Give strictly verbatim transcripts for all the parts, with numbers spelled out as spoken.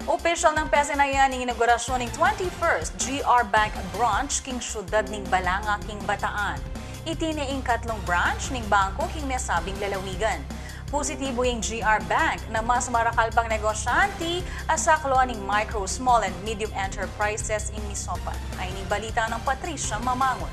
Opisyal nang pesinayan ing inaugurasyon ning twenty-first G R Bank branch king syudad ning Balanga king Bataan. Iti ne ing katlung branch ning bangko king mesabing lalawigan. Positibo ing G R Bank na mas marakal pang negosyante a saklon ning micro, small and medium enterprises ing Misopan. Ayni ing balita nang Patricia Mamangun.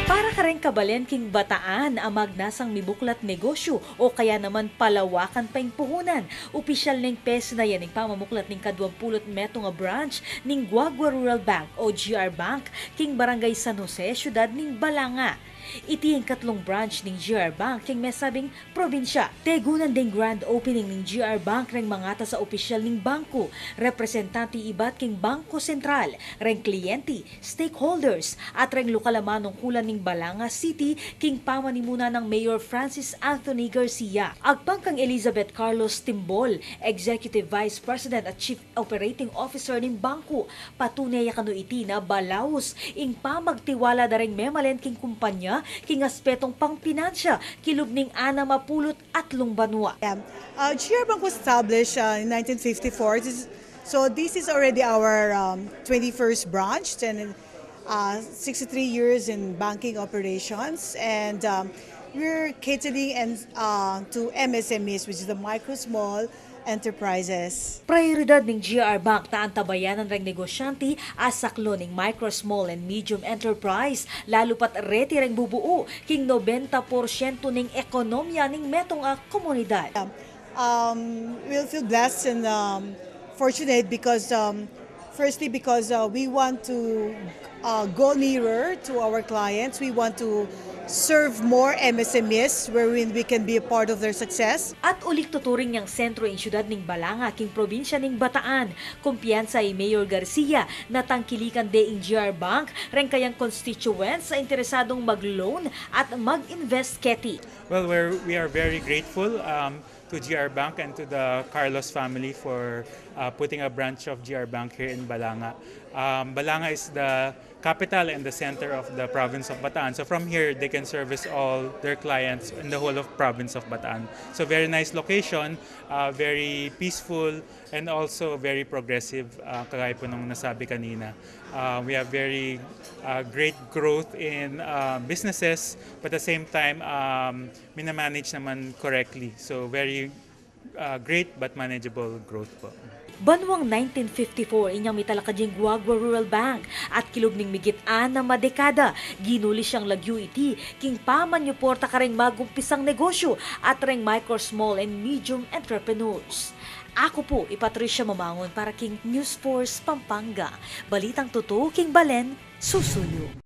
Para kareng kabalen king Bataan a magnasang mibuklat negosyu o kaya naman palawakan pa ing puhunan, opisyal neng pesinayan ing pamamuklat ning kaduampulut metung a branch ning Guagua Rural Bank o G R Bank king Barangay San Jose, syudad ning Balanga. Iti ing katlung branch ning G R Bank king mesabing probinsya. Tegunan deng grand opening ning G R Bank reng mangatas a opisyal ning bangko, representante ibat king Bangko Sentral, reng kliyente, stakeholders, at reng lokal a manungkulan ning Balanga City king pamanimuna nang Mayor Francis Anthony Garcia. Agpang kang Elizabeth Carlos Timbol, Executive Vice President at Chief Operating Officer ning bangko, patune ya kanu iti na balaus ing pamagtiwala da reng memalen king kumpanya king aspetong pangpinansya kilub ning anam a pulu't atlung banua. Yeah. Uh, G R Bank was established uh, in nineteen fifty-four. This is, so this is already our um, twenty-first branch, and uh, sixty-three years in banking operations, and um, we're catering and uh, to M S M Es, which is the micro, small enterprises. Prayoridad ning G R Bank ta antabayanan reng negosyante a saklon ning micro, small and medium enterprise, lalu pat reti reng bubuu king nobenta porsyento ning ekonomiya ning metung a komunidad. Um, we'll feel blessed and um, fortunate because um, firstly because uh, we want to uh, go nearer to our clients. We want to serve more M S M Es wherein we can be a part of their success. At uling tuturing yang sentro ing syudad ning Balanga king probinsya ning Bataan. Kumpiyansa i Mayor Garcia na tangkilikan de ing G R Bank reng kayang constituents a interesadung mag-loan at mag-invest keti. Well, we're, we are very grateful um, to G R Bank and to the Carlos family for uh, putting a branch of G R Bank here in Balanga. Um, Balanga is the capital and the center of the province of Bataan. So from here, they can service all their clients in the whole of province of Bataan. So very nice location, uh, very peaceful, and also very progressive, uh, kagaya po nung nasabi kanina. Uh, we have very uh, great growth in uh, businesses, but at the same time, um, minamanage naman correctly. So very uh, great but manageable growth po. Banuang nineteen fifty-four inyang mitalakad yang Guagua Rural Bank at kilub ning migit anam a dekada, ginulis yang lagyu iti king pamanyuporta kareng magumpisang negosyu at reng micro, small and medium entrepreneurs. Aku pu i Patricia Mamangun para king News Force Pampanga. Balitang tutu king balen, susuyu.